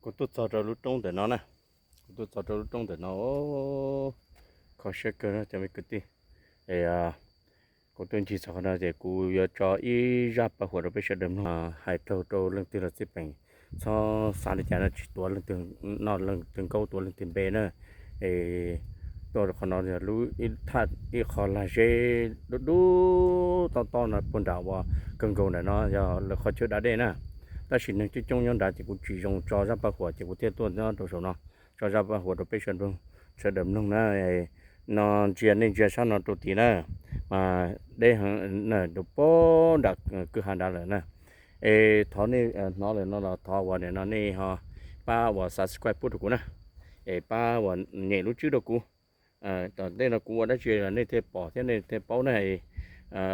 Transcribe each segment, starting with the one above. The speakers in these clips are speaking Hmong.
Kuv tuaj txog rau lub roob ntawm no na, kuv tuaj txog rau lub roob ntawm no, kho siab kawg cov me kwv tij. Es kuv tuaj ncig txog qhov no ces kuv yuav tso ib zaj paj huam rau peb sawv daws mloog, hais raug rau leej twg los txij peem, txhob xav li cas no, tsis tuav leej twg, noj leej twg nkaub tuav leej twg npe na. Es tuaj rau qhov no lub ib thaj ib qho lag zeb dub dub tob tob no puag nram uas kawg nkaus ntawm no yog lawv qhov chaw da dej na. Tab sis neeg coob coob nyob nrad ces kuv tsis zoo tso zaj paj huam ces kuv thiaj tuaj nyob rau saum no, tso zaj paj huam rau peb sawv daws mloog na. No ntsia, nej ntsia sab no rau tid na, mas deb heev na, rau puag nram kwj ha nrad lawm na. Es thov nej hnov lawm no los thov uas nim no nej ho pab uas subscribe pub rau kuv na, es pab uas nyem lub tswb rau kuv. Tom ntej no kuv ua dab tsi los nej thiaj pom thiab nej thiaj paub na.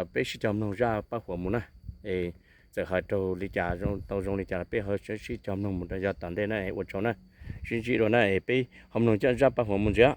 Peb sib cog mloog zaj paj huam mus na. Es txawm hais raug li cas, tau zoo li cas los peb ho sib cog mloog mus rau yav tom ntej na, ua tsaug na. Sib ntsib dua na, es peb ho mloog zaj paj huam mus ntxiv.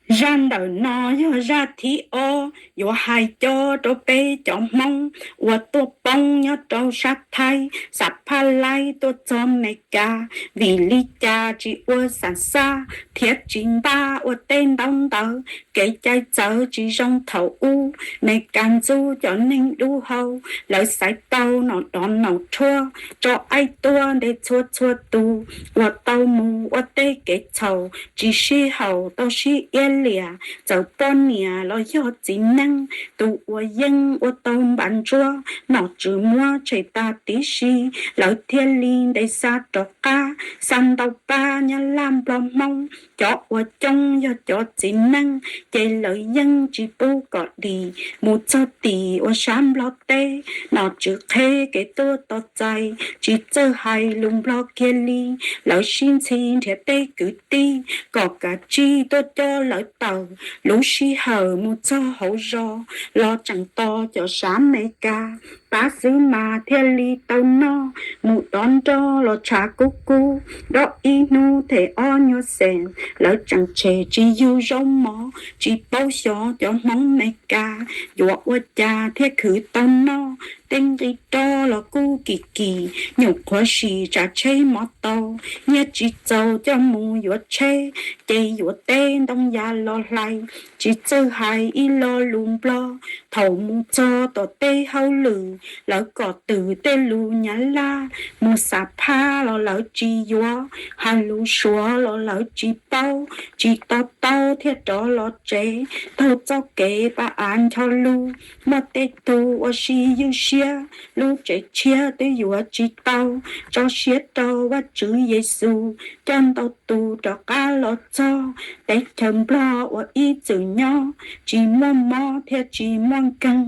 Zaj ntawm no yog zaj thib ob yuav hais cob rau peb cov Hmoob uas tuaj poob nyob rau sab Thaib, xam phaj laib tuaj txog Mes Kas, vim li cas tsis ua xam xaj thiab tsis npaj ua tej ntaub ntawv, kev cai txawv tsis zoo thaum ub. Mes Kas ntxub cov neeg dub hau, lawv xaiv tau nom dov nom rhuaj, tso aib tuaj nte txhua txhua tus, uas tau mus ua tej kev txhaum tsis sib haum tau sib iab liam, txawm poj niam los yog txiv neej, tus uas yeej ua tau npav ntsuab, nom tswv muab tshem tag tib si, lawv thiaj li nte xa rov qab, xa ntau pab Nyab Laj Nplog Hmoob, cov uas coob yog cov txiv neej, ces lawv yeej tsis pub kom dim, mus txog tim uas sab Nplog teb, nom tswv qheb kev tuaj tos txais, tsis txawj hais lus Nplog kiag li, lawv sib ntxhi nrhiav tej kwv tij, kom kav tsij tuaj coj lawv tawm, lub sij hawm mus txog hauv zos, los tseem tos cov sab Mes Kas, pab xwb mas thiaj li tau noj, mus dov nroj los tshav kub kub, dob ib hnub them ob nyuag xees, lawv tseem tshem tsis yug zaub mov, tsis paub xyov cov Hmoob Mes Kas, yuav ua cas thiaj khwv tau noj, tej nqi roj los kuj kim kim, nyuam qhuav sim tsav tsheb mov tau, nyiaj tsis txaus coj mus yuav tsheb, ces yuav teb ntoo yas los hlais, tsis txawj hais ib lo lus Nplog, thaum mus txog tom tej hauj lwm, lawv kom twm tej lus Nyab Laj, mus xam phaj los lawv tsis yuav, hais lus Suav los lawv tsis paub, tsis to taub thiaj rov los tsev, taug txoj kev pa av ncho lug, muaj tej tug ua si ywj siab, lub tsev tshiab twb yuav tsis tau, tso siab rau Vajtswv Yexus, coj ntau tus rov qab los txog, teb chaws Nplog uas ib txwm nyob, tsis muaj mob thiab tsis muaj nkeeg,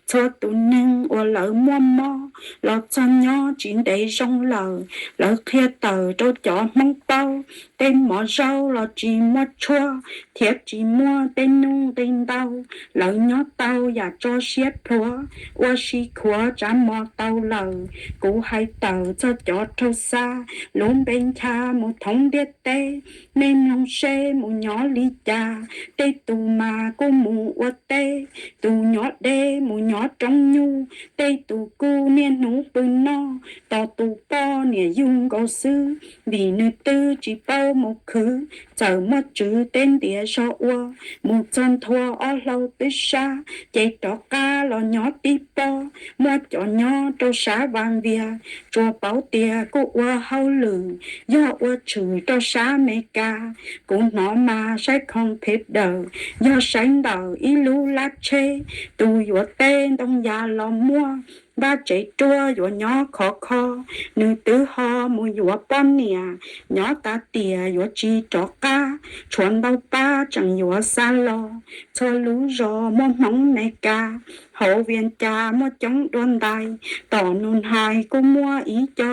txhua tus neeg uas lawv muaj mob, los txog nyob tsis ntev zoo lawm, lawv qhia tawm rau cov Hmoob paub, tej mov zaub los tsis muaj tshuaj, thiab tsis muaj tej nuj nqi ntau, lawv nyob tau yam tso siab plhuav, ua si khuav tsav mov tau lawm, kuv hais tawm txog cov raug xa, lub npe ncha mus thoob ntiaj teb, nej mloog seb mus nyob li cas, tej tus mas kuj mus ua teb, tus nyob deb mus nyob roob nyuj, tej tus kuj niaj hnub pw noj, tos tus poj niam yug nkaus xwb, vim nws twb tsis paub mus khwv, txawm muaj tswv teb ntiav zog ua, mus txog nthua ob hlau twb sab, ces rov qab los nyob tib pob, muaj cov nyob rau sab Vas Vias, tsuas paub tias kuj ua hauj lwm, yog ua tshwm rau sab Mes Kas, kuv hnov mas saib khoom phem dawm, yog saib ntawm ib lub lab tsheb, tus yuav teb ntoo yas los muaj, vaj tsev ruaj yuav nyob khov kho, nws twb ho mus yuav poj niam, nyob tas tiam yuav tsis rov qab, tshuav ntau pab tseem yuav xa los, txhua lub zos muaj Hmoob Mes Kas, hauv Vias Cas muaj coob dua ntais, tom Nus Hais kuj muaj ib co,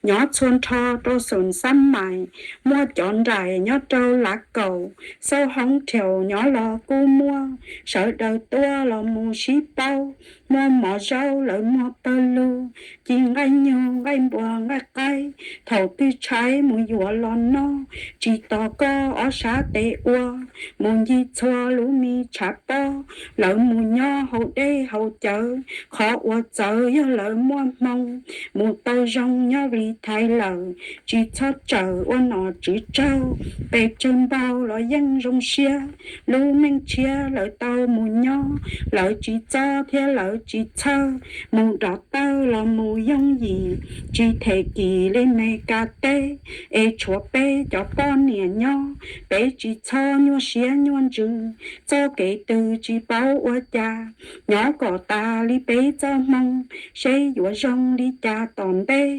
nyob txhua nrho rau Xoom Xab Mais, muaj cov nraim nyob rau Lav Kaum, Xauj Hoob Rhaus nyob los kuj muaj, sawv daws tuaj los mus sib paub, muaj mov zaub lawv muag pawg lug, ci nqaij nyug nqaij npua nqaij qaib, thaum twg tshaib mus yuav los noj, tsis tos koj ob sab tes ua, mus ncig txhua lub me tshav pob, lawv mus nyob hauv dej haus cawv. Qhov uas txawv yog lawv muaj hmoo mus tau zoo nyob li thaiv lawm. Tsis txhob tsawm ua nom tswv tsaug, pes tsawg npaug los yeej zoo siab. Lub neej tshiab lawv tau mus nyob, lawv tsis txob thiab lawv tsis txhawj. Mus nrov tawg los mus yooj yim, tsis them kis li Mes Kas teb. Es tshuav peb cov poj niam nyob, peb tsis txhob nyuaj siab nyuaj ntsws. Txoj kev twg tsis paub ua cas, nyob kom tas li peb txoj hmoo, seb yuav zoo li cas tom ntej.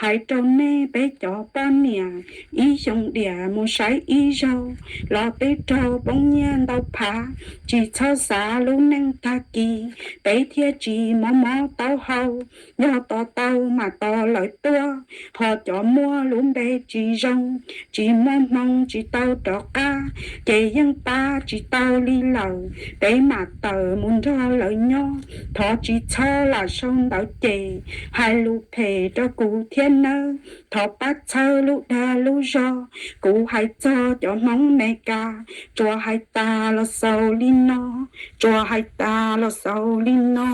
Hais rau nej peb cov poj niam, ib xyoo diam mus saib ib zaug, los twb raug poob nyiaj ntau phav. Tsis txhob xav lub neej tag kis, peb thiaj tsis mob mob taub hau. Yog tos tau mas tos lawv tuaj, ho cov muaj lub npe tsis zoo, tsis muaj hmoo tsis tau rov qab, ces yeej pab tsis tau li lawm. Peb mam tawm mus nrog lawv nyob, thov tsis txhob lam sau ntawv ces, hais lus phem rau kuv thiab nawb. Thov pab txhawb lub dag lub zog, kuv hais txog cov Hmoob Mes Kas, tsuas hais tas los xaus li no, tsuas hais tas los xaus li no.